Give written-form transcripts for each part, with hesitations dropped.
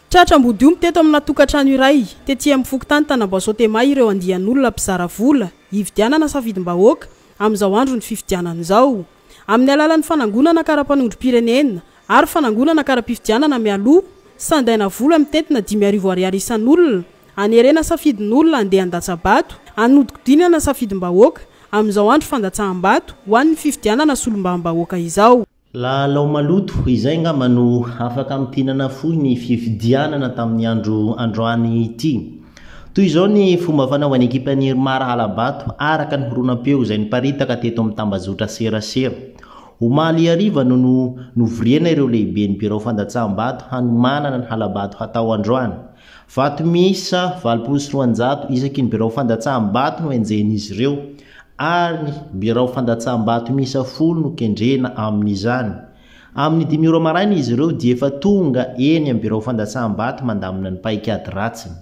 Tratra ambodiomby teto amina tokantrano iray tety amin'ny fokontany Tanambao Sotema ireo andian'olona mpizara vola hividianana safidim-bahoaka amin'izao andro ny fifidianana izao. Amin'ny alalan'ny fanangonana kara-panondrom-pirenena ary fanangonana kara-pifidianana mialoha, sandaina vola mitentina 5000 ariary isan'olona, anerena safidin'olona handeha handatsa-bato, hanodikodinana safidim-bahoaka amin'izao andro fandatsaham-bato ho an'ny fifidianana solombavambahoaka izao. Lalao maloto, izay angamba no afaka amintinana fohy ny fifidianana tamin'ny andro androany ity. Toy izao ny fomba fanaovan'ny ekipan'ny IRMAR hala-bato araka ny horonam-peo izay niparitaka teto amin'ny tambajotra serasera. Omaly hariva no novoriana ireo lehiben'ny birao fandatsaham-bato hanomanana ny hala-bato hatao androany. Vato miisa 280 isaky ny birao fandatsaham-bato no enjehin'izy ireo ary birao fandatsaham-bato miisa 10 no kendrena amin'izany. Amin'ny 5 ora maraina izy ireo dia efa tonga eny amin'ny birao fandatsaham-bato mandamina ny paikady ratsiny.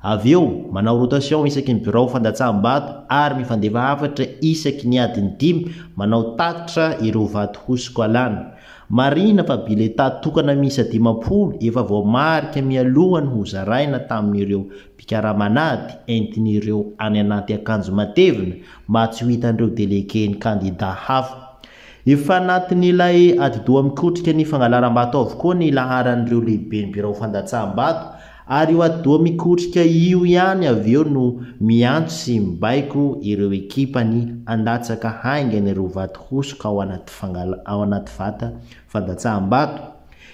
Avy eo, manao rotation isaky ny birao fandatsaham-bato ary mifandefa hafatra isaky ny adiny 5 manao tatitra ireo vato hosoka alana. Marihina fa biletà tokana miisa 50 efa voamarika mialoha no hozaraina tamin'ireo mpikaramanady entin'ireo any anaty akanjo matevina mba tsy ho hitan'ireo delegen'ny kandidà hafa. Efa anatin'ilay atidoha mikotrika ny fangalaram-bato avokoa ny laharan'ireo lehiben'ny birao fandatsaham-bato ary io atidoha mikotrika io ihany avy eo no miantso sy mibaiko ireo ekipany handatsaka haingana ireo vato hosoka ao anaty ao anaty vata fandatsaham-bato.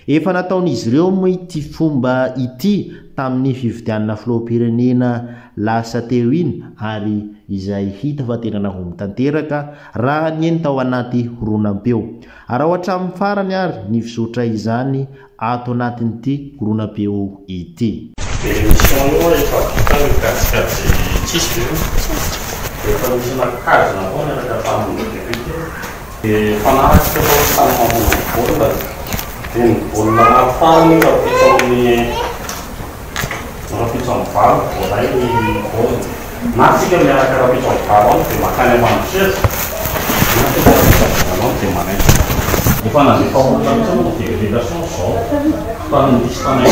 Efa nataon'izy ireo moa ity fomba ity tamin'ny fifidianana filoham-pirenena lasa teo iny ary izay hita fa tena nahomby tanteraka raha ny heno tao anaty horonam-peo. Araho hatramin'ny farany ary ny fizotra izany ato anatin'ity horonam-peo ity. Émission io efa vita ny kajikajy tsisy ve io? Efa nisy nakajy natao niaraka tamin'ny député. Dia nifanaraka teo hoe samy mamono ny baolina. Dia ny baolina farany rahampitso amin'ny rahampitso amin'ny 8 voaray ny baolina. Na tsika miaraka rahampitso amin'ny 8 any dia makany ambany seza, na tsika rahampitso amin'ny 8 any dia manainga. Efa nandefa olona mihitsy moa ny vérification zao fa ny liste anay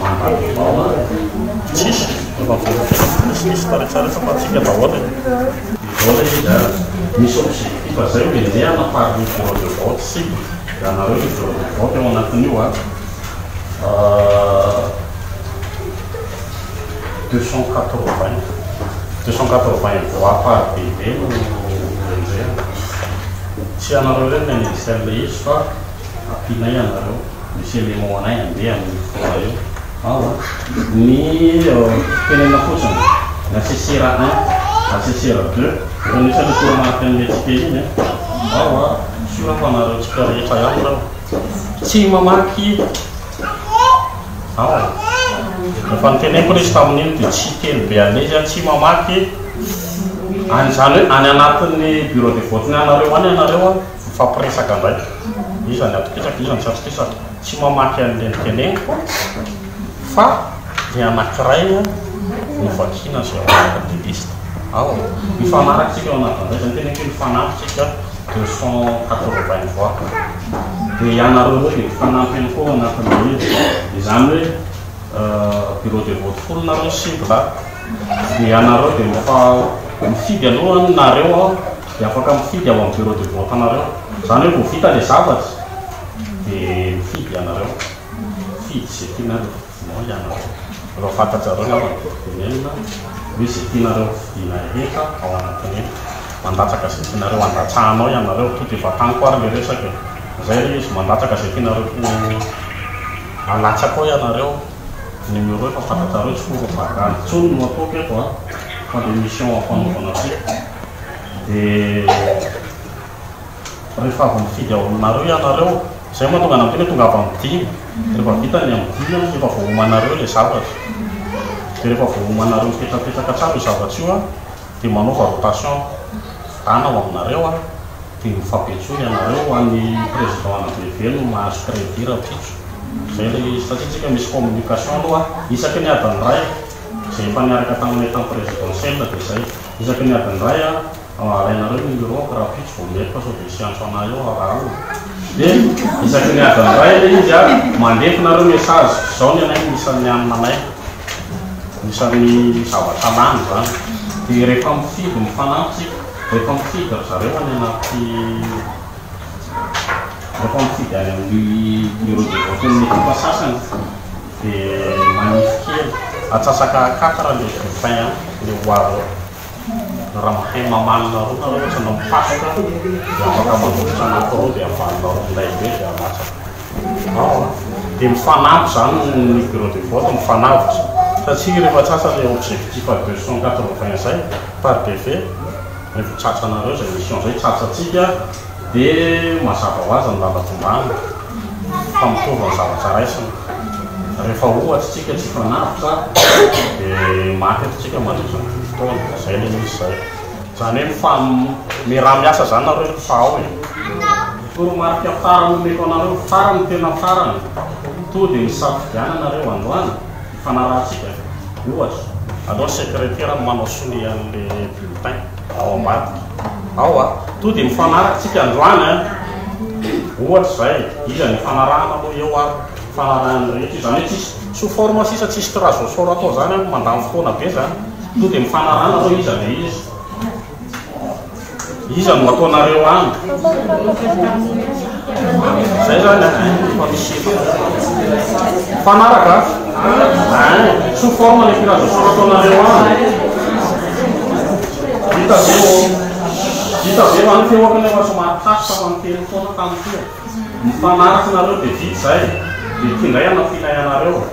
Mandany tsisy efa misy liste rehetra fa tsika daholo e. Izao ilay izy a, misy objectif zay hoe enjehana par ny bureau de vote cible, ianareo ny bureau de vote ao anatin'io a, 280, 280 voix par BV no enjehana. Tsy ianareo irery ny hanenjika an'ilay izy fa ampianay ianareo. Misy élément anay handeha amin'io fotoana io. Ao a. Ny tenenina fotsiny, ny assesseur 1, assesseur 2, efa nisy an'io toromarika nomentsika iny a. Ao a, sûr fa nareo tsika rehetra ihany ireo. Tsy mamaky ao a. Efa noteneniko ilay izy tamin'iny dia tsy hiteny be an'ilay izy aho, tsy mamaky any izany hoe any anatin'ny bureau de vote-ny anareo any ianareo a, mifampiresaka indray. Iza ny atokisako, iza ny tsy atokisako. Tsy mamaky an'ilay noteneniko fa ilay anankiray no vakiana izay ao anatin'ilay liste. Ao, mifanaraka isika ao anatin'izay, izay no teneniko hoe mifanampy isika 280 voix. Dia ianareo roa dia mifanampy ihany koa ao anatin'ilay izy. Izany hoe bureau de vote 10 nareo ny cible, dia ianareo dia mifidy aloha nareo ao. Dia afaka mifidy ao amin'ny bureau de vote anareo. Izany hoe vao vita ilay zavatra dia mifidy ianareo. Mifidy izay tianareo fidinao ianareo. Efa fantatrareo angamba ny tiako tenenina hoe izay tianareo hofidiana rehetra ao anatin'iny. Mandatsaka izay tianareo handatsahana ao ianareo. Tonga dia vantaniko ary ilay resaka e. Izay ilay izy, mandatsaka izay tianareo halatsaka ao ianareo. Numéro efa fantatrareo, tsy propagande intsony no ataoko eto an, fa ilay mission ampanaovana antsika. Dia rehefa avy mifidy ao aminareo ianareo, izay no mahatonga anah miteny hoe tongava amin'ny 5, rehefa vita ny amin'ny 5 an, efa voaomanareo ilay zavatra, dia rehefa voaomanareo mipetrapetraka tsara io zavatra io an, dia manaova rotation dana ao aminareo an, dia mifampentsoa ianareo ho an'ny président ana BV no mahazo crédit rahampitso, izay ilay izy, satria tsika misy communication aloha isaky ny adiny iray, izay efa niaraka taminay tamin'ny présidentielle dia izay. Isaky ny adiny iray a, alainareo ny numéro-ko rahampitso vao mety fa sao dia hisy hiantso anah eo raha alina. Dia isaky ny adiny iray ilay izy a, mandefa nareo message, izao ny anay ny isan'ny hanina anay, ny isan'ny zavatra lany izany. Dia rehefa mifidy mifanampy tsika, rehefa mifidy ry zareo any anaty. Rehefa mifidy any amin'ny bureau de vote ny ekipa sasany dia manify kely, atsasaka quatre le bulletin an, le ho avy eo. Raha mahay mamalona roa nareo ohatra na mipasoka dia afaka manolotra anankiroa dia avalona roa milay be dia alatsaka. Ao an. Dia mifanampy izany ny bureau de vote mifanavotra satria rehefa tratra le objectif à 280 izay par BV, Rehefa tratranareo izay mission izay, tratrantsika, dia mazava ho azy ny lalan-tombana fa mitovy ny zavatra raisina. Rehefa ohatra tsika tsy hifanavotra dia maty eto tsika mandritra ny fotoana, izay ilay izy izay. Izany hoe mifam-, miaraha-miasa izany nareo rehefa ao e. Toromarika farany omeko anareo, farany tena farany, to dia misafidiana nareo androany, Ifanarahantsika, ohatra, aleo ny sekretera no manao sonia an'le bulletin ao ambadika ao a! To dia mifanaraka tsika androany a! Ohatra izay, iza no ifanarahana aloha eo ary ifanarahan'ny rehetra io, izany hoe tsisy sous forme sisa, tsisy tirage au sort atao izany an, mandany fotoana be izany, to dia mifanarahana aloha iza le izy. Iza no ataonareo any? Zay zany a, efa misy mifanaraka a? Sous forme le tirage au sort ataonareo any. Vita ve ô? Vita ve fa ny feoko nefa somary tasoka fa niteny foana tamin'ity e. Mifanaraka nareo dia vita zay. Dia ity indray anampianay anareo.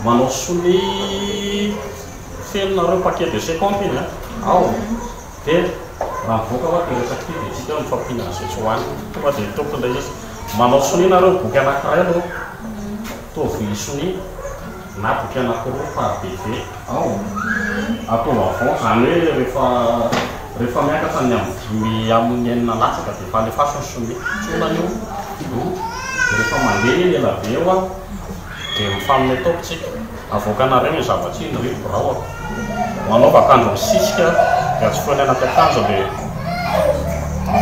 Manao sonia feno nareo paquet de 50 iny a. Ao. Dia raha mivoaka hoa ty resaka ity dia tsika mifampinana izay tsy hohanina. Tonga dia tompony ilay izy. Manao sonia nareo boky anakiray aloha. Ataovy sonia na boky anakiroa par BV ao. Ataovy avant izany hoe rehefa rehefa miakatra ny amin'ny dimy amin'ny enina latsaka dia efa alefaso ny sonia. Tsy olana io. Dia rehefa mandeha iny ela be eo an. Dia mifanome top tsika. Avoakanareo ny zavatsy iny ry birao a. Manaova akanjo misisika dia atsofohy any anaty akanjo le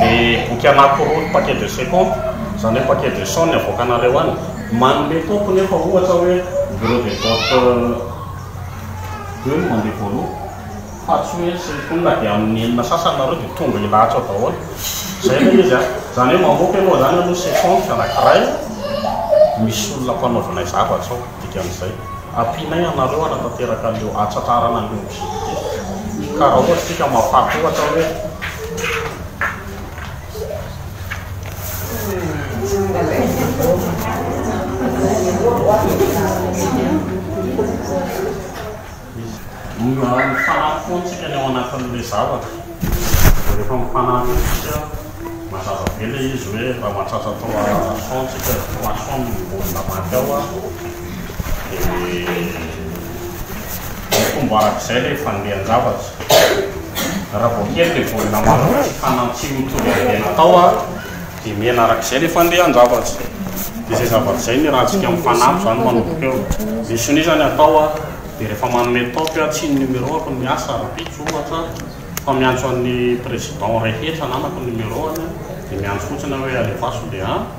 le boky anakiroa paquet de 50, izany hoe paquet de 100 ny avoakanareo any. Manome top nefa ohatra hoe bureau de vote deux no mandeha voaloha. Fa tsy hoe sy tonga dia amin'ny enina sasany nareo dia tonga hilahatra ao daholo. Zay ilay izy an. Izany hoe mamoaka ianao izany aloha sequence anankiray misy olona ampanaovinay zavatra ao, dikan'izay. Ampianay anareo hanatanteraka an'ireo, hahatratrarana an'ireo objectif. Ka raha ohatra isika mahafaty ohatra hoe. Mifanampy foana tsika ny ao anatin'ilay zavatra. Rehefa mifanampy eo tsika, mazava be ilay izy hoe raha mahatratra 300 tsika, 300 ny olona maty ao dia mitombo arak'izay ilay fandehan-javatra. Raha vao kely ilay baolina maty tsy fanampy tsy mitovy an'ilay natao dia mihena arak'izay ilay fandehan-javatra. Dia izay zavatra izay ny rahantsika mifanampy izany manomboka eo. Ny sonia izany atao. Dia rehefa manome top aho tsy ny numéro-ako no miasa rahampitso ohatra fa miantso an'ny président rehetra ananako ny numéro-ny dia miantso fotsiny aho hoe alefaso le an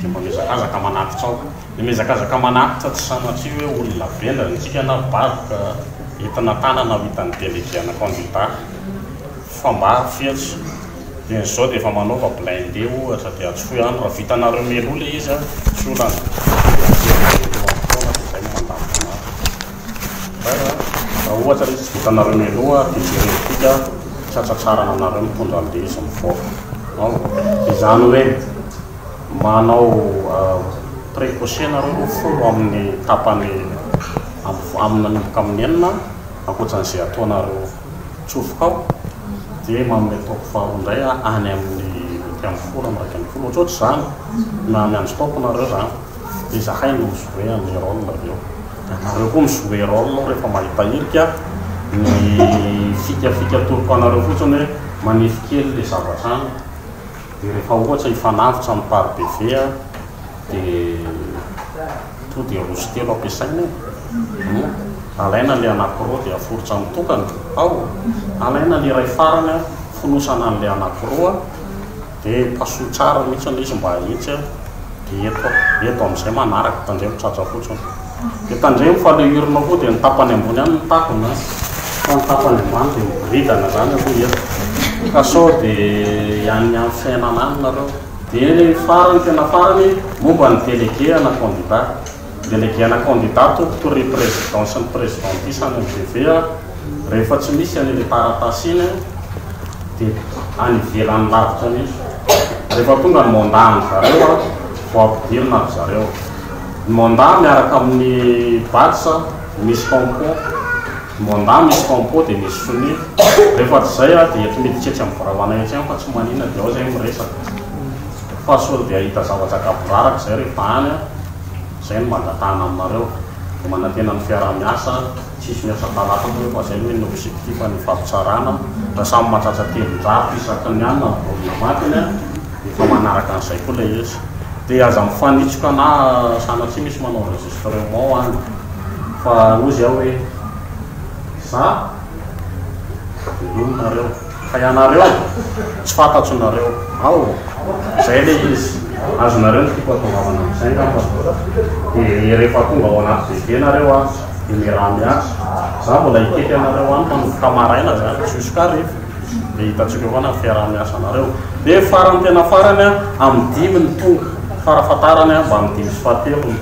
dia mba mihazakazaka manatitra ao. Ny mihazakazaka manatitra tsy sanatria hoe olona vendrana isika na badoka entina tanana ho hitan'ny délégué ana candidat fa mba fetsy. Dia ny zao dia efa manaova blindé ohatra dia atsofohy any raha vitanareo mialoha ilay izy an, tsy olana. Dia fotoana dia izay no mandamina anazy. Fa raha ohatra ilay izy tsy vitanareo mialoha dia jereo fika tsy hatratrarana anareo mitondra an'ilay izy mivoaka. Ao. Izany hoe manao précoce nareo aloha folo amin'ny tapany amin'ny manomboka amin'ny enina ankoatran'izay ataonareo. Tsofoka ao dia manome top faharoa indray aho any amin'ny mety amin'ny folo amin'ny 11 ohatrohatry izany na miandry top nareo izany dia izahay no mi-jouer an'ilay rôle avy eo dia nareo koa mi-jouer rôle ao rehefa mahita hirika ny fikafika atoroko anareo fotsiny hoe manify kely ilay zavatra any dia rehefa ohatra hifanavotra amin'ny par BV dia to dia roa sy telo ampiasaina e. Alaina le anakiroa dia aforitra mitokana ao, alaina le iray farany a, fonosana an'le anakiroa dia pasohy tsara mihitsy ilay izy mba hahitsy a, dia eto eto amin'izay manaraka, tandremo tratra fotsiny. Dia tandremo fa le urne koa dia ny tapany ambony ihany no takona fa ny tapany ambany dia miboridana zany aloha eto. Ka sao dia ihany amin'ny fiainana any nareo. Dia ny farany tena farany momba ny délégué ana candidat. Délégué ana candidat tompoko ry président sy ny présidente isany ny GV a, rehefa tsy misy an'iny taratasy iny dia any ivelany lavitra mihitsy. Rehefa tonga ny mandat an-dry zareo a, vao ampidirina ry zareo. Ny mandat miaraka amin'ny badge misy tampon, ny mandat misy tampon dia misy sonia. Rehefa tsy izay a, dia eto miditra etsy amin'ny birao anay etsy ihany fa tsy maninona dia ao izay miresaka. Fa sao dia hahita zavatra gaboraraka izay rehefa any a. Zay no mangatahana aminareo. Dia manantena ny fiaraha-miasa, tsisy miasa talata moa fa zay no hoe ny objectif ny fampitsarana, raha samy mahatratra 300 isaky ny alina ny baolina matiny an, dia efa manaraka an'izay koa ilay izy. Dia aza mifanitsoka na sanatria misy manao enregistrement any fa hozy aho hoe za veloma nareo. Fa ianareo, tsy fantatro nareo. Ao, izay ilay izy. Azonareo ny tiako hatongavana amin'izay angamba. Dia rehefa tonga ao anaty BD nareo an, dia miaraha miasa. Za mbola hitety anareo any manomboka maraina zany, jusqu'à hariva. Dia hitantsika eo foana ny fiaraha-miasanareo. Dia farany tena farany an, amin'ny dimy ny tonga. Farafahatarany an, mba amin'ny dimy sy fahatelony.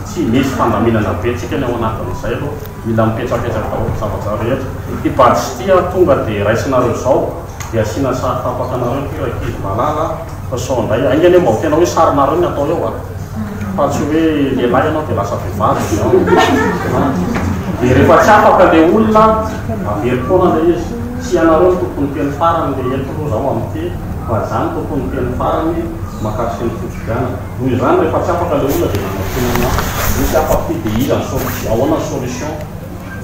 Tsy misy fandaminana be tsika ny ao anatin'izay aloha. Mila mipetrapetraka daholo ny zavatra rehetra. Ity badge ity an, tonga dia raisinareo izao, dia asiana sary tapaka anareo ity rankizy malala fa sao indray, ainga anie mba ho tena hoe sarinareo ny atao eo an, fa tsy hoe lehilahy ianao dia lasa vehivavy dia ao an. Dia rehefa tsy afaka ilay olona, averiko foana ilay izy, tsy ianareo no tompon'ny teny farany ilay eto aloha izao amin'ity, fa izaho no tompon'ny teny farany mahakasika ny fifidianana. Noho izany rehefa tsy afaka ilay olona dia nanantona anah. Hoe tsy afaka ity dia iza ny solution, ahoana ny solution?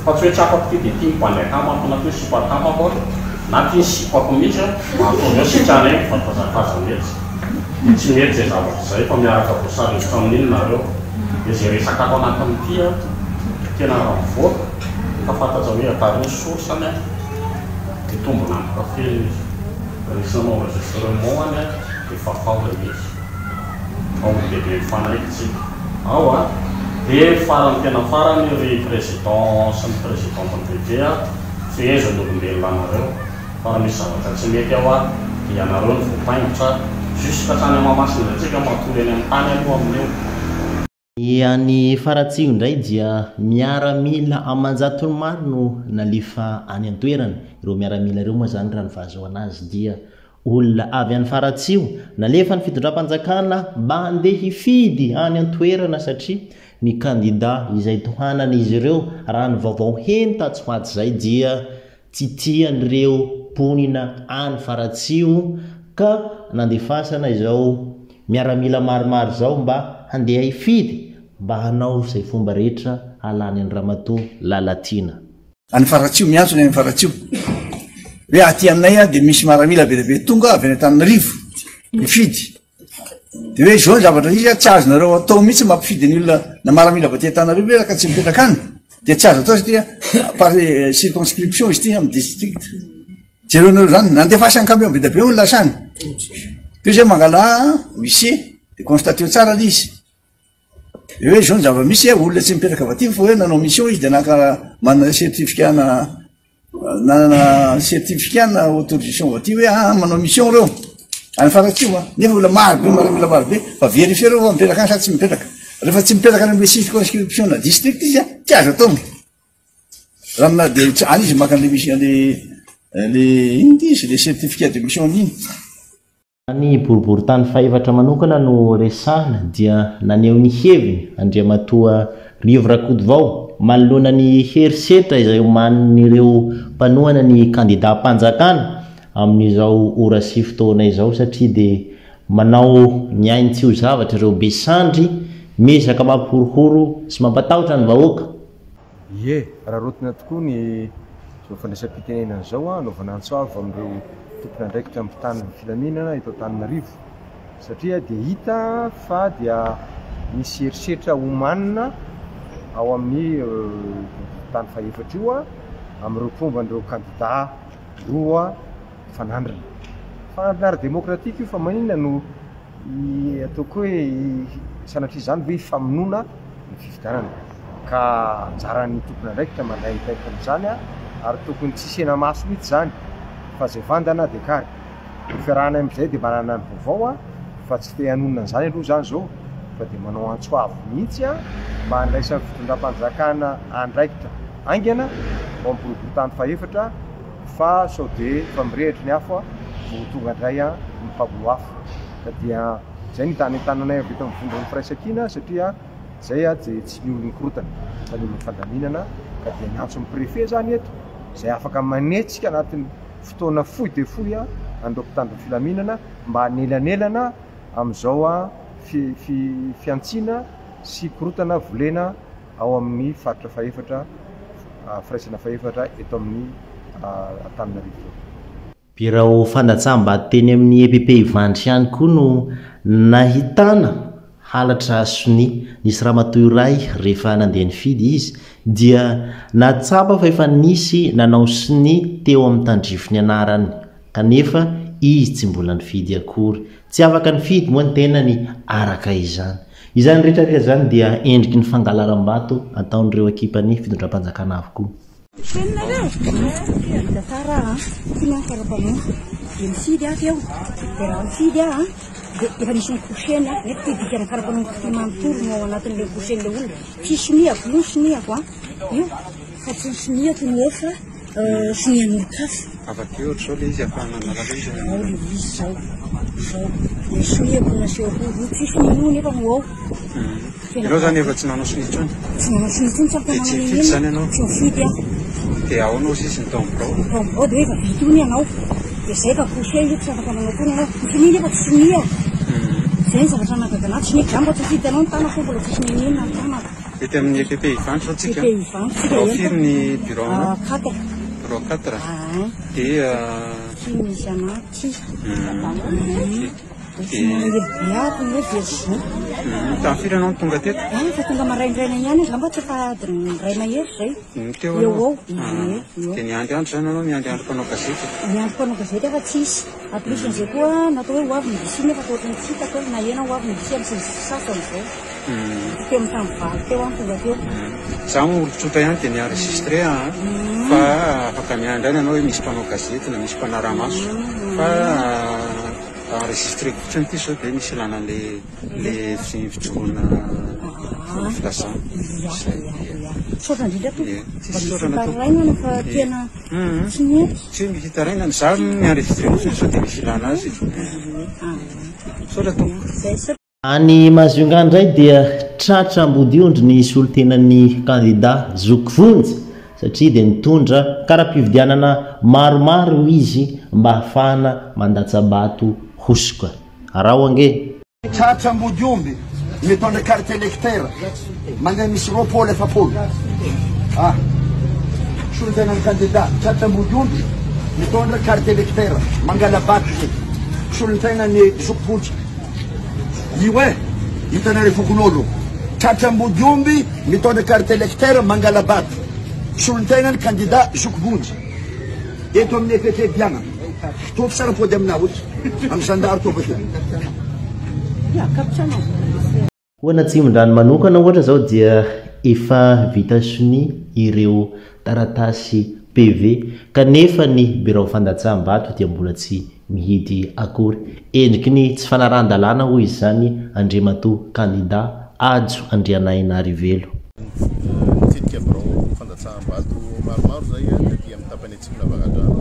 Fa tsy hoe tsy afaka ity dia ity ny bandy akamako na ity ny sipa akamako an, na ity ny sipako mihitsy an, mba ataovy eo sitrana eny fa aza mety. Dia tsy mety izay zavatra izay fa miaraka voasary hevitra amin'iny nareo. Dia izay resaka ato anatin'ity an, tena raha mivoaka ka fantatra hoe atary ny source-ny an, dia tombon'antoka feno izy. Raha nisy nanao enregistrement any an, dia fafao ilay izy. Ao olon-dehibe mifanaiky tsika. Ao a! Dia farany tena farany ry président sy ny présidente ny BD a, fehezo ny olombelona anareo fa raha misy zavatra tsy mety ao a, dia ianareo no voapaingotra jusque hatrany Mahamasina izay tsika matory eny amin'ny tany aloha amin'io. Ny any Faratsiho indray dia miaramila aman-jatony maro no nalefa any an-toerana. Ireo miaramila ireo moa izany raha ny fahazoana azy dia olona avy any Faratsiho nalefan'ny fitondram-panjakana mba handeha hifidy any an-toerana satria ny kandida izay tohanan'izy ireo raha ny vaovao heno tatsy ho atsy izay dia Tsy tian'ireo mponina any Faratsiho ka nandefasana izao miaramila maromaro izao mba handeha hifidy mba hanao izay fomba rehetra hahalany an-dRamatoa Lalatiana. Any Faratsiho, miantso ny any Faratsiho hoe aty aminay dia misy maramila be dia be tonga avy any Antananarivo hifidy. De hoe zao ny zavatra izy tsy azonareo atao mihitsy mampifidy ny olona na maramila avy aty Antananarivo hoe ka tsy mipetraka any de tsy azo atao satria par circonscription izy ity amin'ny district. Jerenareo zany, nandefasany camion be dia be olona lasa any. De zay mangala huissier de constateo tsara le izy. De hoe zao ny zava-misy olona tsy mipetraka avy aty fa hoe nanao mission izy de naka manana certificat na Nanana certificat na autorisation avy aty hoe ah manao mission reo any Faratsiho a, nefa olona maro be miaramila maro be fa vérifier reo fa mipetraka any sa tsy mipetraka, rehefa tsy mipetraka any amle circonscription na district izy a tsy azo atao raha amina de tsy any izy maka anle mission le le ino ty izy le certificat de mission iny. Raha ny boriborintany fahefatra manokana no resahina dia naneho ny heviny Andriamatoa Rivo Rakotovao manoloana ny herisetra izay omanin'ireo mpanohana ny kandidam-panjakana amin'izao ora sy fotoana izao satria dia manao ny ainy tsy ho zavatra ireo be sandry miezaka mampihorohoro sy mampatahotra ny vahoaka. Ie, araraotina tokoa ny izao fandraisam-pitenenana izao hanaovana antso avo amin'ireo tompon'andraikitra mpitandro ny filaminana eto Antananarivo satria dia hita fa dia misy herisetra omanina ao amin'ny boriborintany fahefatra io amin'ireo mpomba an'ireo kandida roa mifanandrina. Mifanandrina ara-demokratika io fa maninona no ataoko hoe sanatria izany ve hifamonoana ny fifidianana? Ka anjaran'ny tompon'andraikitra mandray andraikitra amin'izany ary tokony tsy hisy hena-maso mihitsy izany fa izay vandana dia kary. Ny fiarahana amin'izay dia manana ny vaovao fa tsy te hanonona an'izany aloha izany izao fa dia manao antso avo mihitsy mba handraisan'ny fitondram-panjakana andraikitra haingana ao amin'ny boriborintany fahefatra fa sao dia efa mirehitra ny afo vao ho tonga indray ny mpamono afo ka dia izay no anentananay avy eto amin'ny vondron'ny firaisankina satria izay dia tsy ny olon'ny korontana fa ny olon'ny fandaminana ka dia miantso ny préfet izany eto izay afaka manetsika anatin'ny fotoana fohy dia fohy an'ireo mpitandro ny filaminana mba hanelanelana amin'izao fihantsiana sy korontana volena ao amin'ny faritra fahefatra, firaisana fahefatra eto amin'ny Antananarivo izao. Birao fandatsaham-bato teny amin'ny EPP Ivandry ihany koa no nahitana halatra sonia. Nisy ramatoa iray rehefa nandeha nifidy izy dia nahatsapa fa efa nisy nanao sonia teo amin'ny tandrify ny anarany kanefa izy tsy mbola nifidy akory. Tsy afaka nifidy moa ny tenany araka izany. Izany rehetra rehetra izany dia endriky ny fangalaram-bato ataon'ireo ekipan'ny fitondram-panjakana avokoa. Henonareo? Vita tsara aho an! Ty manko karapanondro. Dia nifidy aho teo. Dia raha nifidy aho an, dia efa nisy ni-coucher-ny aho. Nefa ty dikana karapanondroko ty manontolo no ao anatin'ilay ni-coucher-n'ilay olona. Tsy soniako, io ny soniako an! Io fa tsy ny soniako no eo fa sonian'olon-kafa. Avadeo ohatr'izao ilay izy ahafahana manala ilay izy. Ao ilay izy izao. Izao. Ny soniako no nasehoko. Io tsy sonia io nefa no ao. Ianao zany efa tsy nanao sonia intsony? Tsy nanao sonia intsony, tsy afaka Dia tsy nanao nifidy zany ianao? Tsy nifidy aho. Dia ahoana ozy izy ny tao amin'ny birao? Ny tao amin'ny birao dia hoe efa vita hono ianao. Dia izay efa couché io, tsy afaka nanao intsony ianao. Ny sonia nefa tsy sonia. Izay ny zavatra nahagaga anahy, sonia angamba tsy nifidy anao ny tanako, mbola tsy sonia n'inona ny tanako. Ety amin'ny EPP Ivandry zao tsika? EPP Ivandry tsika Birao eto. firy ny birao anao? Quatre. Birao quatre. Ah. Dia. Ty misy anahy ty. Ok. Tamin'ny firy ianao no tonga teto? Efa tonga maraindraina ihany, angamba tsy efa adiny iray mahery izay. Teo Eo ianao? eo. Ie, eo. Dia niandry andro izany ianao, niandry andro mpanao gazety? Niandry mpanao gazety aho fa tsisy. En plus an'izay koa natao hoe ho avy ny DC nefa toa ohatran'ny tsy hitako hoe nahena ho avy ny DC amin'ny sasany izao. Teo amin'ny tamin'ny valo teo aho no tonga teo. Izaho moa olon-tsotra ihany dia ni-enregistrer aho fa afaka miandry ihany ianao hoe misy mpanao gazety na misy mpanara-maso fa Enregistreko fotsiny ity sao dia misy ilana an'le le fijoroana filazana. Zay. Misaotra indrindra tompoko. Ie, Mba tsisy misy fisaorana tompoko. fitarainana fa tena tsy mety. Tsy misy fitarainana, za mi-enregistré fotsiny sao dia misy ilana azy. Misaotra tompoko. Zay. Any Majunga indray dia tratra ambodiondry ny solontenan'ny kandida Zoky Vonjy satria dia nitondra kara-pifidianana maromaro izy mba hahafahana mandatsa-bato hosoka. Araho ange! Tratra ambodiomby mitondra carte électeur mandeha misy 20 40 ah solontenan'ny kandida tratra ambodiomby mitondra carte électeur mangala-bato zay solontenan'ny Zoky Vonjy. Io eh! Hitanareo fokonolona. Tratra ambodiomby mitondra carte électeur mangala-bato. Solontenan'ny candidat Zoky Vonjy. Eto amin'ny EPP Diana. Tompy tsara pody aminà oty. Amin'ny zandary tô bakeo. Ho an'Atsimondrano manokana ohatra izao dia efa vita sonia ireo taratasy PV kanefa ny birao fandatsaham-bato dia mbola tsy mihidy akory. Endriky ny tsy fanarahan-dalàna hoy izany Andriamatoa kandida Hajo Andrianainarivelo. Nitsidika birao fandatsaham-bato maromaro izahay taty amin'ny tapany atsimon'Avaradrano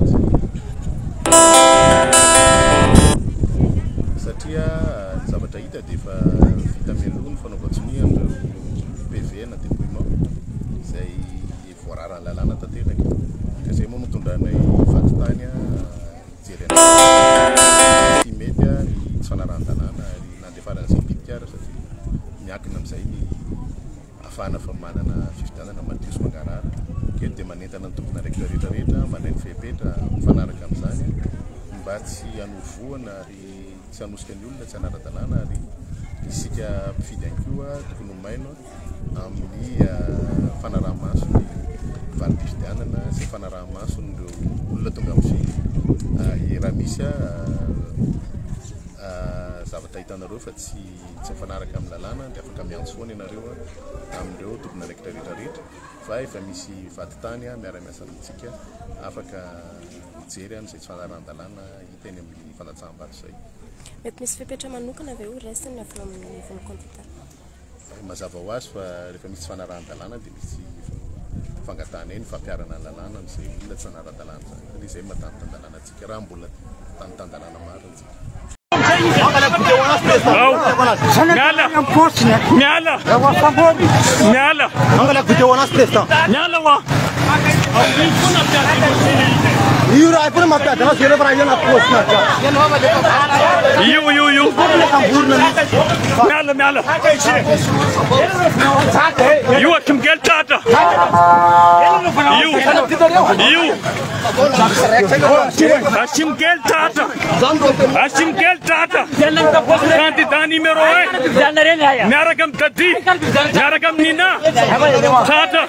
satria ny zavatra hita dia efa vita mialoha ny fanaovan-tsonia an'ireo PV na dépouillement izay voararan'ny lalàna tanteraka ka izay moa no nitondranay vadintany hijery an'izay tsy mety ny tsy fanarahan-dalàna ary nandefarana izay bitika ary satria miankina amin'izay ny Ahafahana fa manana fifidianana madio sy mangarahara. Eto dia manentana ny tompon'andraikitra rehetra rehetra mandray ny fepetra mifanaraka amin'izany mba tsy hanovohana ary tsy hanosika ny olona tsy hanara-dalàna ary Isika mpifidy ihany koa tokony ho mailo amin'ny fanaraha-maso ny valim-pifidianana sy fanaraha-maso ireo olona tonga mifidy. Raha misy zavatra hitanareo fa tsy tsy mifanaraka amin'ny lalàna dia afaka miantso foana ianareo amin'ireo tompon'andraikitra rehetra rehetra fa efa misy vadintany miara-miasa amintsika afaka mijery an'izay tsy fanarahan-dalàna hita eny amin'ny fandatsaham-bato izay. Mety misy fepetra manokana ve ho raisina avy eo amin'ny ivon'ny kandida? Mazava ho azy fa rehefa misy tsy fanarahan-dalàna dia misy fangatahanay ny fampiharana ny lalàna amin'izay olona tsy nanara-dalàna izany. Satria izay no maha tany tan-dalàna antsika raha mbola tany tan-dalàna marina isika. Miala! Miala! Miala! Miala hoa! Io raha io foana mampiady anazy, io raha io anaty paosina jiaby. Io io io. Miala miala. Io atromikely tratra. Io. Io. Asimokely tratra. Asimokely tratra. Candidat numéro 1. Miaraka amin'i Dadi. Miaraka amin'i Nina. Tratra.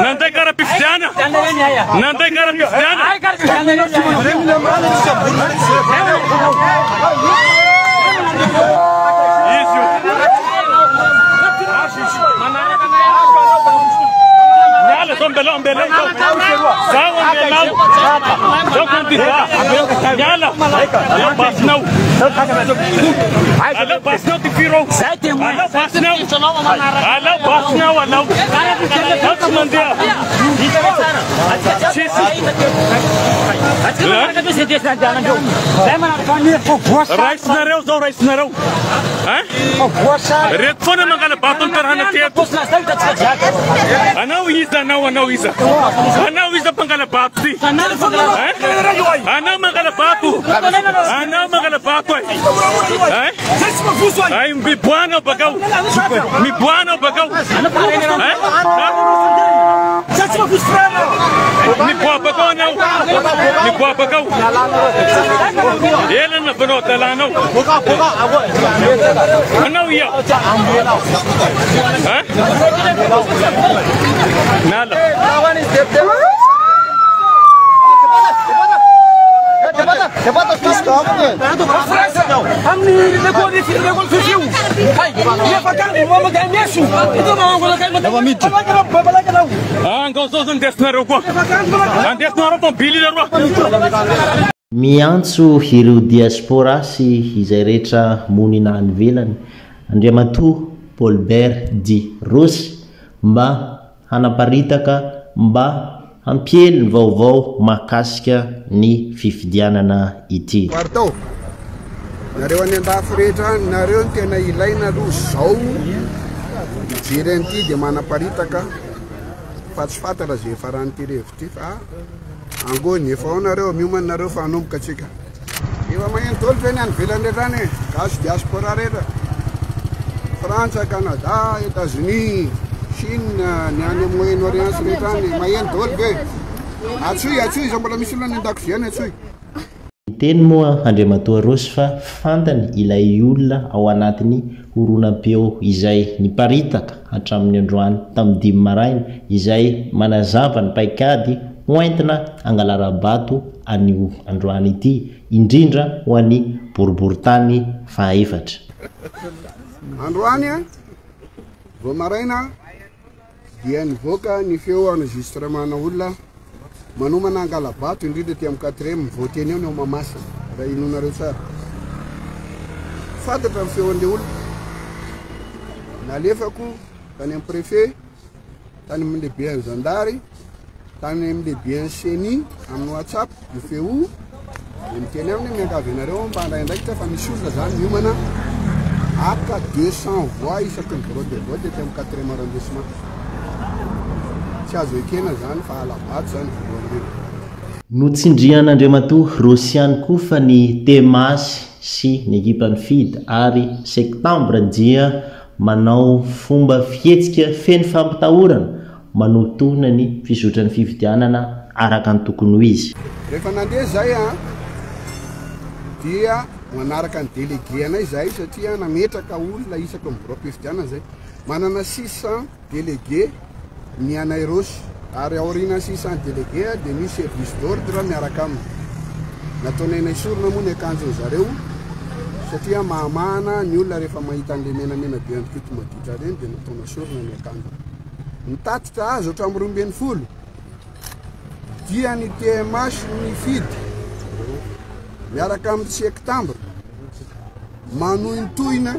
Nanday kara-pifidiana. Nanday kara-pifidiana. Izy io. Miala zao mbelao mbelao zao. Zao ambelao. Zao candidat. Miala. Aleo basinao. Aleo basinao tifiro. Aleo basinao. Aleo basinao aleo. Zao tsy mandeha. Tsisy. Raisinareo zao raisinareo. Hein? Reto foana mangala-bato ny tanàna teto. Anao iza anao anao iza? Anao iza mpangala-bato ty? Hein? Anao mangala-bato. Anao mangala-bato ai. Hein? Ai miboana bakao. Miboana bakao. Hein? Miboa bakao anao. Miboa bakao. Ela na fanao adalanao. Anao ia. Hein? Miala. Angao zao zao andesinareo koa. Andesinareo tomobily leroa. Miantso ireo diaspora sy izay rehetra monina any ivelany Andriamatoa Paulbert Di Rossi mba hanaparitaka mba hampiely ny vaovao mahakasika ny fifidianana ity. Pardon, nareo any andafy rehetra any, nareo no tena ilaina aloha zao mijery an'ity dia manaparitaka fa tsy fantatra ze hiafaran'ity revy ity fa angony efa ao nareo, miomana nareo fa hanomboka tsika. Efa maheno daholo ve ny any ivelany rehetra any e? Gasy diaspora rehetra. Frantsa, Canada, Etats-Unis, Chine, ny any Moyen Orient sy rehetra any. Maheno daholo ve? Antsoy, antsoy, izao mbola misy olona any an-dakozia any, antsoy. Niteny moa Andriamatoa Rossy fa fantany ilay olona ao anatin'ny horonam-peo izay niparitaka hatramin'ny androany tamin'ny dimy maraina izay manazava ny paikady hoentina hangalara-bato anio androany ity, indrindra ho an'ny boriborintany fahaefatra. Androany vao maraina dia nivoaka ny feo enregistrement-na olona manomana hangala-bato indrindra aty amin'ny quatrième vao teny eo ny ao Mahamasina raha inoanareo tsara. Fantatra ny feon'ilay olona. Nalefako tany amin'ny préfet tany amin'ny lehiben'ny zandary, tany amin'ny lehiben'ny ceni amin'ny whatsapp io feo io, dia miteny aminy hoe miangavy anareo aho mba handray andraikitra fa misy olona zany miomana haka 200 voix isaky ny bureau de vote ety amin'ny quatrième arrondissement. Tsy azo ekena zany fa hala-bato zany voalohany indrindra. Notsindrian'Andriamatoa Rossy ihany koa fa ny Temasy sy ny ekipan'ny Fid ary Septambra dia manao fomba fihetsika feno fampitahorana manohintohina ny fizotran'ny fifidianana araka ny tokony ho izy. Rehefa nandeha izay an, dia. Manaraka ny délégué anay izahay satria nametraka olona isaky ny biraom-pifidianana izay. Manana 600 délégué ny anay Rossy ary aorian'ny 600 délégué dia misy service d'ordre miaraka aminy. Nataonay nesorina moa ny akanjon'ny zareo satria mahamahana ny olona rehefa mahita an'ilay menamena be an'koto maditra ireny dia natao nesorina ny akanjony. Ny tatitra azo hatramin'ny 12 dia ny TMH nifidy miaraka amin'ny septambra manohintohina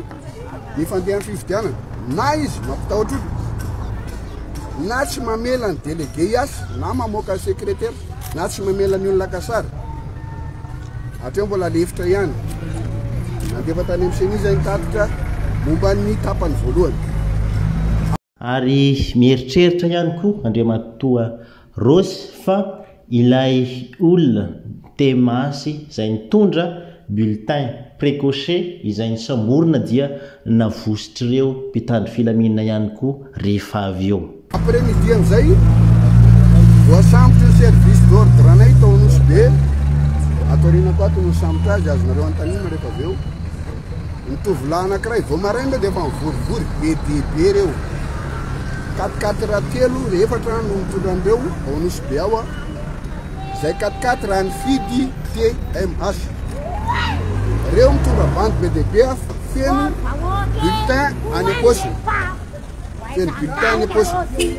ny fandehan'ny fifidianana na izy mampitahotra olona na tsy mamela ny délégué hiasa na mamoaka ny secrétaire na tsy mamela ny olona kasary hatreo mbola lefitra ihany nandefa tany amin'ny CENI izay nitatitra momba ny tapany voalohany. Ary mieritreritra ihany koa Andriamatoa Rossy fa ilay olona temasy izay nitondra bulletin précoché izay nosamborina dia navositr'ireo mpitandro filaminana ihany koa rehefa avy eo. Après midi amin'izay, voasambotry ny service d'ordre anay tao Nosy Be, ato aoriana koa ato no nisambotra azy, azonareo anontaniana rehefa avy eo. Ny tovolahy anankiray vao maraina dia efa mivorivory be dia be ireo. Quatre quatre telo efatra no mitondra an'ireo ao Nosy Be ao. Izay quatre quatre nifidy TMH. Ireo mitondra bandy be dia be feno bulletin any am-paosiny. Feno bulletin any am-paosiny.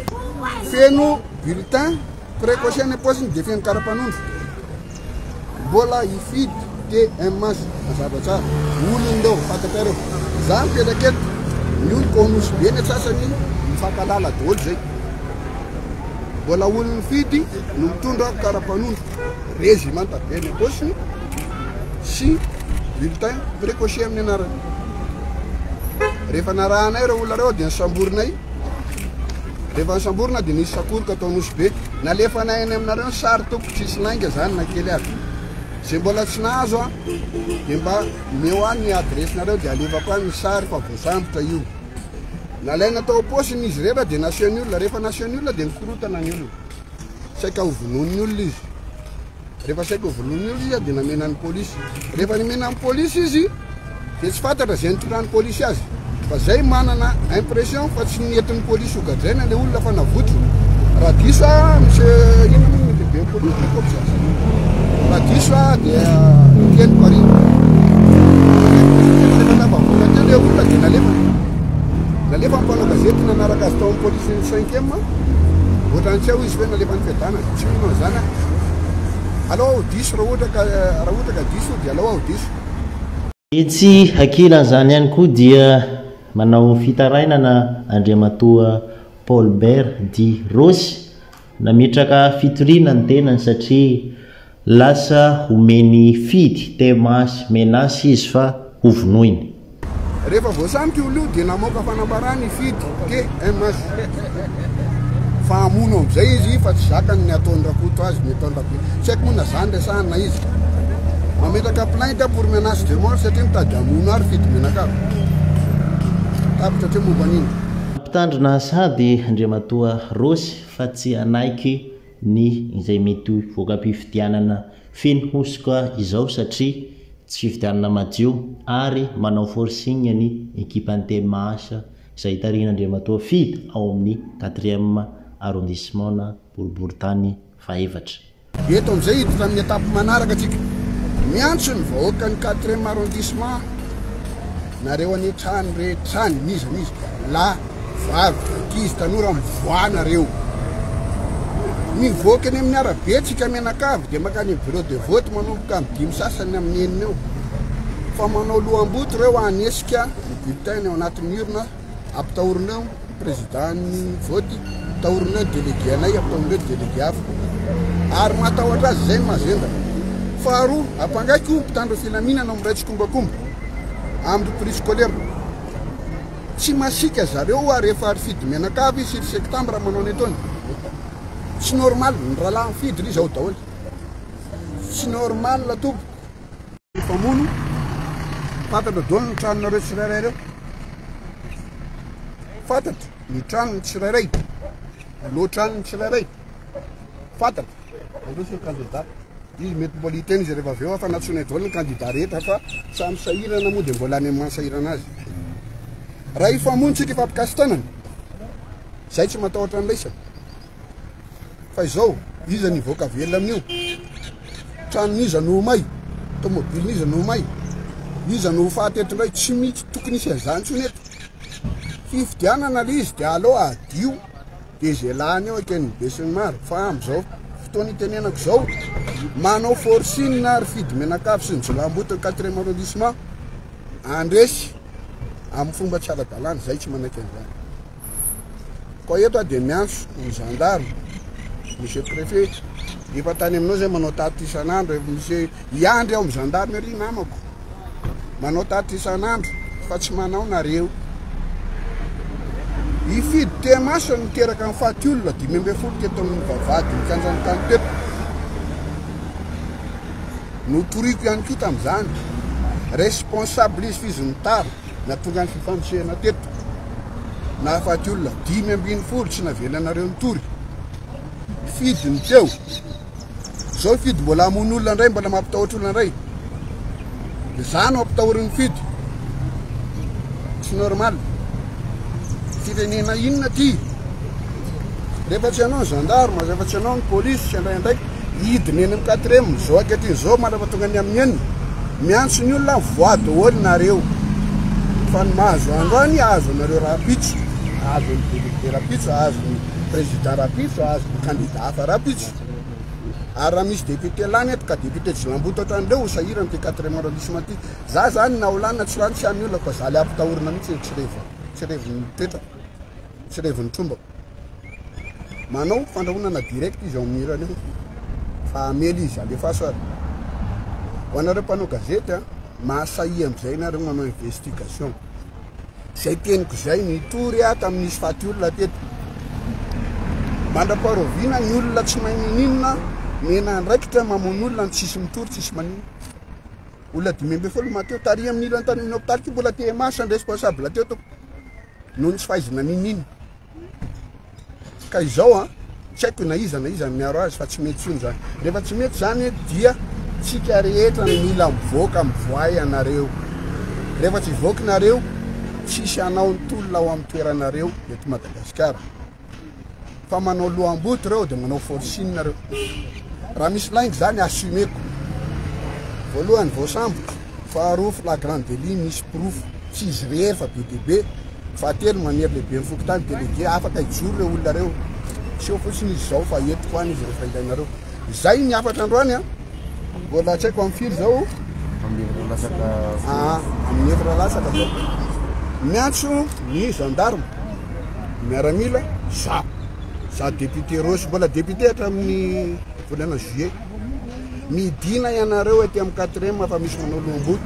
Feno bulletin précoce any am-paosiny dia feno karapanondro. Mbola hifidy TMH mazava tsara. Olona ireo, fantatrareo. Za mipetraka eto, ny oloko ao Nosy Be ny antsasany mifankalala daholo zay. Mbola olona mifidy no mitondra karapanondro régiment be ny am-paosiny sy bulletin précoché amin'ny anarany. Rehefa narahanay ireo olona ireo dia nisamborinay. Rehefa nisamborina dia nisy sakoroka tao Nosy Be. Nalefanay any aminareo ny sary tompoko, tsisy lainga zany na kely ary. Zay mbola tsy nahazo an, dia mba omeo ahy ny adiresinareo dia alefako any ny sary fa voasambotra io. Nalaina tao am-paosiny izy rehetra dia naseho ny olona. Rehefa naseho ny olona dia nikorotana ny olona. Saika ho vonoin'ny olona izy. Rehefa saika ho vonoin'ny olona izy dia namena ny polisy. Rehefa nomena ny polisy izy dia tsy fantatra izay nitondran'ny polisy azy. Fa zay manana impression fa tsy nentin'ny polisy ho gadraina ilay olona fa navotrony. Raha diso aho monsieur inona moa ny lehiben'ny polisy ny commissaire? Raha diso aho dia teniko ary. Rehefa tafavoaka teo ilay olona dia nalefa. Nalefa ny mpanao gazety nanaraka azy tao amin'ny polisy ny cinquième. Ohatran'ny tsy ao izy hoe nalefa ny fiadanana. Tsy mino an'izany aho. Alao aho diso raha ohatra ka raha ohatra ka diso dia alao aho diso. Etsy ankilan'izany ihany koa dia manao fitarainana Andriamatoa Paul Bert dit Rossy, nametraka fitoriana ny tenany satria Lasa omeny fidy, temasy, menace izy fa ho vonoiny. Rehefa voasambotra io olona io dia namoaka fanambarana i Fidy, TMH, fa hamono amin'izay izy fa tsy zakany ny ataon'i Rakoto azy, ny ataon'i Rabe. Tsy haiko moa na zany resahany na iza. Mametraka plainte pour menace de mort satria mitady hamono ahy ry Fidy mianakavy. Tapitra hatreo momba an'iny. Mpitandrina sady Andriamatoa Rossy fa tsy hanaiky ny izay mety ho voka-pifidianana feno hosoka izao satria tsy fifidianana madio ary manao forcing ny ekipan'ny TMH izay tarihin'Andriamatoa Fidy ao amin'ny quatrième arrondissement na boriborintany fahefatra. Eto amin'izay hiditra amin'ny étape manaraka tsika. Miantso ny vahoakan'ny quatrième arrondissement nareo any an-trano rehetra any, n'iza n'iza, lahy, vavy, ankizy, tanora, mivoaha nareo. Mivoaka eny amin'ny arabe tsika mianakavy dia mankany amin'ny bureau de vote manomboka amin'ny dimy sasany amin'ny enina eo. Fa manao loham-boto ireo hanesika ny bulletin ao anatin'ny urne, ampitahorina eo ny président ny vote, ampitahorina eo ny délégué anay, ampitahorina eo ny délégué hafa. Ary matahotra azy izay no mahazendana. Faharoa, ampangaiko mpitandro filaminana miray tsikombakomba amin'ny prix scolaire. Tsy masiaka zareo hoa rehefa ry fidy mianakavy sy ry septembre manao ny ataony. Tsy normal, ny rahalahy mifidy ry zao daholo. Tsy normal tompoko. Mpamono, fantatra daholo ny tranonareo tsirairay reo. Fantatra ny tranony tsirairay. Loatranony tsirairay. Fantatra. Androso ny candidat. Izy mety mbola hiteny izy rehefa avy eo fa nantsoinay daholo ny kandida rehetra fa samy sahirana moa dia mbola any amin'ny maha sahirana azy. Raha hifamono tsika hifampikasi-tanana, zay tsy matahotra an'laisany. Fa izao, iza no hivoaka velona amin'io? Tranon'iza no ho may? Tomobilin'iza no ho may? Iza no ho faty eto indray? Tsy misy tokony hisy an'izany intsony eto. Fifidianana ilay izy dia aleo hadio dia izay lany eo eken'ny besinimaro. Fa amin'izao fotoana itenenako izao, manao forcing ry Fidy Menakavy sy ny jiolahimboto ny quatrième arrondissement handresy amin'ny fomba tsy ara-dalàna. Izay tsy manaiky an'izany. Koa eto aho dia miantso ny gendarme, monsieur préfet, efa tany aminao zay manao tatitra isan'andro, efa misy hiandry ao amin'ny gendarme ry namako, manao tatitra isan'andro fa tsy manao nareo. Hifidy temaso no niteraka ny faty olona 15 teto amin'ny vavahadin'ny kianjan'ny tany teto. Notoriko ihany koa tamin'izany. Responsable izy f'izy nitara. Nahatonga ny fifanosehana teto. Nahafaty olona 15 tsy navelanareo nitory. Fidy ny teo. Zao fidy mbola hamono olona indray, mbola mampitahotra olona indray. Za no ampitahorin'ny fidy. Tsy normal. Firenena inona ty? Rehefa tsy anao ny gendarme, rehefa tsy anao ny polisy, tsy handray andraikitra, hidina eny amin'ny quatrième, zao ankehitriny zao mandrapa tonga ny amin'ny enina. Miantso ny olona voa daholo nareo. Fa ny mahazo androany ahazo anareo rahampitso, ahazo ny délégué rahampitso, ahazo ny président rahampitso, ahazo ny candidat hafa rahampitso. Ary raha misy député lany eto ka député jilamboto hatramin'ireo ho sahirana ity quatrième arrondissement ity. Za zany na ho lany na tsy lany tsy any olona fa za le ampitahorina mihitsy tsy revo, tsy revon'ny toetrako, tsy revon'ny trombako. Manao fandrahonana direct izy ao amin'ny hirany ao fa hamely izy, alefaso ary. Ho anareo mpanao gazety a, mahasahia amin'izay nareo manao investigation. Izay teniko izay, nitory aho tamin'ny nisy faty olona teto. Mandra-paharoviana ny olona tsy mahay nininona, mena andraikitra mamono olona ny tsisy mitory, tsisy maninona. Olona 15 maty teo, tary amin'ny ilany tany amin'ny hopitaly koa mbola TMH ny responsable teo tompoko. Noho ny tsy fahaizana nininona. Ka izao an, tsy haiko na iza na iza ny miaro azy fa tsy mety intsony izany. Rehefa tsy mety izany dia tsika rehetra no mila mivoaka, mivoaha ianareo. Rehefa tsy hivoaka nareo, tsisy hanao ny tolona ao amin'ny toeranareo eto Madagasikara. Fa manao loham-boto ireo dia manao forcing nareo. Raha misy lainga izany assumeko. Voalohany voasambotra, faharoa flagrant délit misy porofo, tsy izy irery fa be dia be. Fahatelo, manery lehiben'ny fokontany, délégué, afaka hijoro ireo olona ireo. Tsy eo fotsiny izy izao fa entiko any izy rehefa ilainareo. Izay ny hafatra androany an. Mbola tsy haiko amin'ny firy izao. Amin'ny efatra latsaka. Ah, amin'ny efatra latsaka izao. Miantso ny gendarme, miaramila, za. Za député Rossy, mbola député hatramin'ny volana juillet. Midina ianareo aty amin'ny quatrième fa misy manao loham-boto.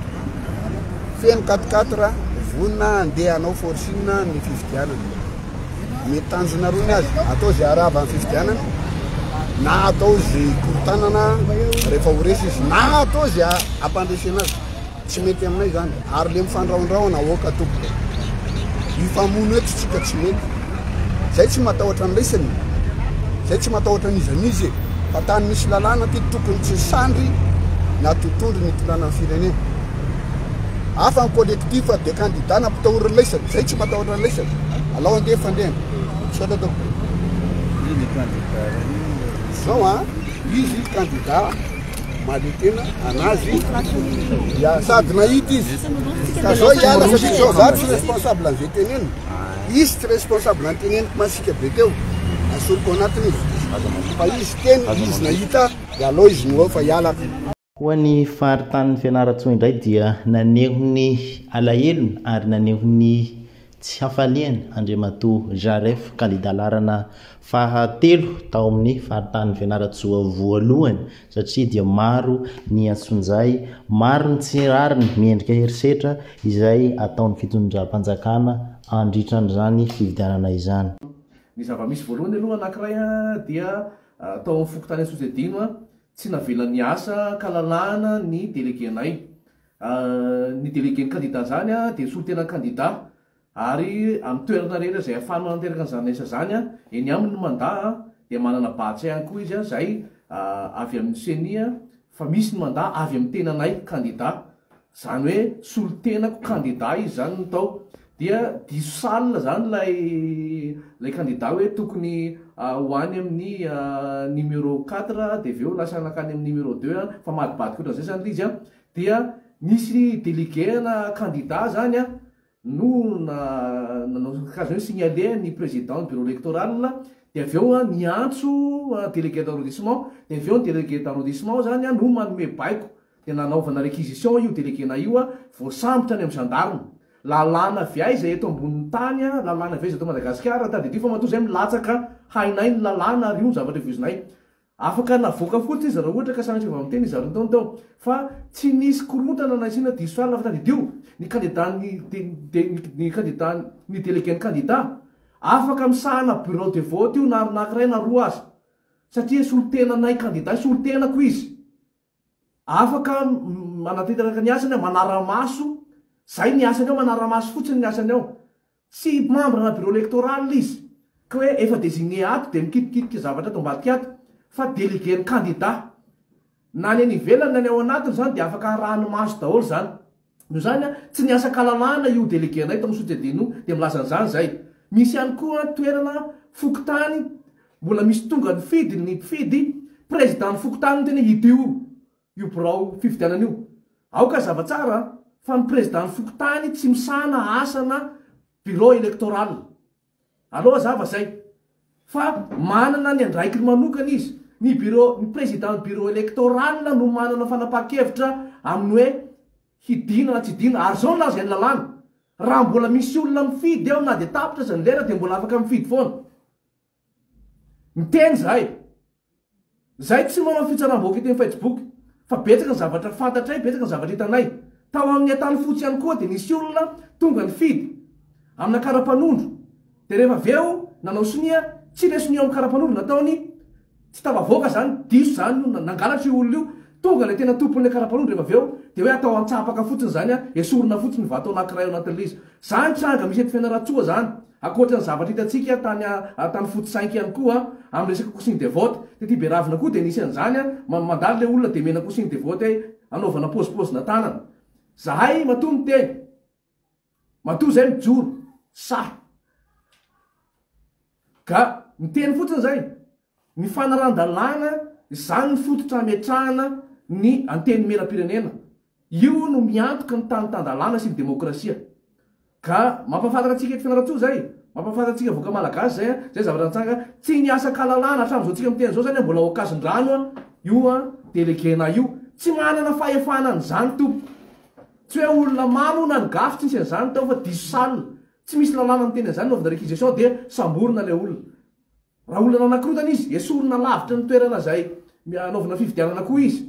Feno quatre quatre, vonona handeha hanao forcing ny fifidianana. Mety tanjonareo ny azy, atao izay harava ny fifidianana, na atao izay korotanana rehefa ho resy izy, na atao izay hampandresena azy. Tsy mety aminay izany. Ary le mifandrahondrahona aoka tompoko. Hifamono eto tsika tsy mety. Zay tsy matahotra ny lesany. Zay tsy matahotra n'iza n'iza e. Fa tany misy lalàna ty tokony tsy sandry na totondry ny hitondrana ny firenena. Hafa ny collectif de candidat nampitahorin'ny lesany. Zay tsy matahotra ny lesany. Alao andeha fandehana. Misaotra tompoko. Zao an, izy candidat. Mahaleo tena anazy ya sady nahita izy ka zao hiala satria zao za tsy responsable an'izay tenenina izy tsy responsable ny teneniko masiaka be teo asoriko anatiny izy fa izy teny izy nahita de aleo izy no eo fa hialako. Ho an'ny faritanin'i Fianarantsoa indray dia naneho ny alahelony ary naneho ny tsy hafaliany Andriamatoa Jaref kandida laharana faha telo tao amin'ny faritanin'i Fianarantsoa voalohany satria dia maro ny antsonjay, maro ny tsy rariny miendrika herisetra izay ataon'ny fitondram-panjakana andritran'izany fifidianana izany. Ny zava-misy voalohany aloha anankiray dia tao amin'ny fokontany Antsojadino tsy navela niasa an-kalalahana ny délégué-nay. Ny délégué-n'ny kandida izany dia solontenan'ny kandida ary amin'ny toerana rehetra izay ahafahany manatanteraka an'izany asa izany, eny aminy ny mandat dia manana badge ihany koa izy izay avy amin'ny ceni. fa misy ny mandat avy amin'ny tenanay kandida, zany hoe solontenako kandida izy zany no tao, dia diso salle zany ilay ilay kandida hoe tokony ho any amin'ny numéro quatre dia avy eo lasa nankany amin'ny numéro deux an, fa madibadika ohatran'izay zany ilay izy an, dia nisy délégué ana kandida zany an no nanao kazony hoe signaler ny président ny bureau électoral dia avy eo niantso délégué d'arrondissement dia avy eo ny délégué d'arrondissement zany no manome baiko dia nanaovana réquisition io délégué-na io voasambotra any amin'ny gendarme. Lalàna avy aiza eto ambonin'ny tany lalàna avy aiza eto Madagasikara tadidio fa matoa zay milatsaka hainay ny lalàna ary io ny zavatra voizinay Afaka navoaka fotsiny izy raha ohatra ka sanatria vao miteny izy zareo tao tao fa tsy nisy korontana na nasiana diso alina fa tadidio ny candidat ny ny candidat ny délégué ny candidat afaka misahana bureau de vote io na anakiray na roa aza satria solontenanay candidat solontenako izy Afaka manatanteraka ny asany ao, manara-maso, zay ny asany ao, manara-maso fotsiny ny asany ao. Tsy membre na bureau electoral izy, ka hoe efa désigné ato dia mikitikitika zavatra ato ambadika ato, fa délégué ny candidat. Na ny any ivelany na ny ao anatiny izany dia afaka arahany maso daholo izany. Noho izany, tsy niasa an-kalalahana io délégué anay tao amin'ny Sous-Diadino io, dia milaza an'izany izay. Misy ihany koa toerana fokontany Mbola misy tonga nifidy ny mpifidy, président ny fokontany no tena hidio io birao fifidianana io. Aoka hazava tsara fa ny président ny fokontany tsy misahana asana bureau électoral. Aleo hazava zay. Fa manana ny andraikiny manokana izy. Ny bureau, ny président ny bureau électoral no manana fanapahan-kevitra amin'ny hoe hidiana na tsy hidiana. Ary zao no lazain'ny lalàna, raha mbola misy olona mifidy eo na dia tapitra aza ny lera dia mbola afaka mifidy foana. Miteny zahay. Zahay tsy manao fitsaram-bahoaka ety amin'ny Facebook fa betsaka ny zavatra fantatray, betsaka ny zavatra hitanay. Tao amin'ny Antanifotsy ihany koa dia nisy olona tonga nifidy amina kara-panondro dia rehefa avy eo nanao sonia, tsy ilay sonia ao amin'ny kara-panondro nataony, tsy tafavoaka izany, diso izany io, nangalatra io olona io, tonga ilay tena tompon'ilay kara-panondro rehefa avy eo dia hoe atao antsapaka fotsiny izany, esorina fotsiny ny vato anankiray ao anatin'ilay izy. Izany tranga misy eto Fianarantsoa izany. Ankoatra ny zavatra hitantsika tany Antanifotsy Cinq ihany koa amin'ny resaka consigne de vote. Tety Beravina koa dia nisy an'izany, mandalo ilay olona dia omena consigne de vote hanaovana paozipaozina tanana. Zahay matoa miteny, matoa izay mijoro, sahy. Ka miteny fotsiny izay. Ny fanarahan-dalàna, izany ny fototra hametrahana ny Antenimierampirenena. Io no miantoka ny tany tan-dalàna sy ny demokrasia. Ka mampahafantatra antsika eto Fianarantsoa izay, mampahafantatra antsika vahoaka malagasy izay, izay zavatra nitranga, tsy ny asa an-kalalahana hatramin'izao tsika miteny izao izany mbola ao Ankazindrano io délégué-na io. Tsy manana fahefana an'izany tompoko. Tsy hoe olona mamo na nigafy tsy nisy an'izany tao fa diso salle. Tsy misy lalàna miteny an'izany, naovana réquisition dia samborina ilay olona. Raha olona nanakorontana izy, esorina lavitra ny toerana izay anaovana fifidianana koa izy,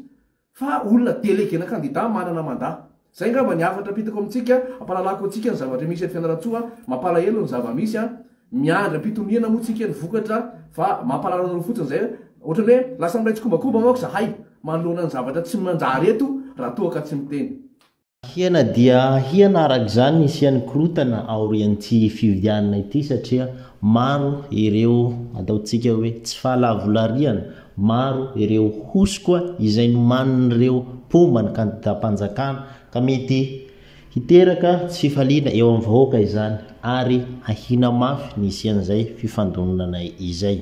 fa olona délégué-na candidat manana mandat. Izay angamba ny hafatra ampitako amintsika, ampahalalako antsika ny zavatra misy eto Fianarantsoa, mampalahelo ny zava-misy an, miandry am-pitoniana moa tsika ny vokatra fa mampalahelo anareo fotsiny izay, ohatran'ny hoe lasa miray tsikombakomba manko zahay manoloana ny zavatra tsy manjary eto raha toa ka tsy miteny. Ahiana dia ahiana araka izany ny hisian'ny korontana aorian'ity fifidianana ity satria maro ireo ataontsika hoe tsy fahalavolariana, maro ireo hosoka izay nomanin'ireo mpomba ny kandidam-panjakana ka mety hiteraka tsy fifaliana eo amin'ny vahoaka izany ary ahiana mafy ny hisian'izay fifandonana izay.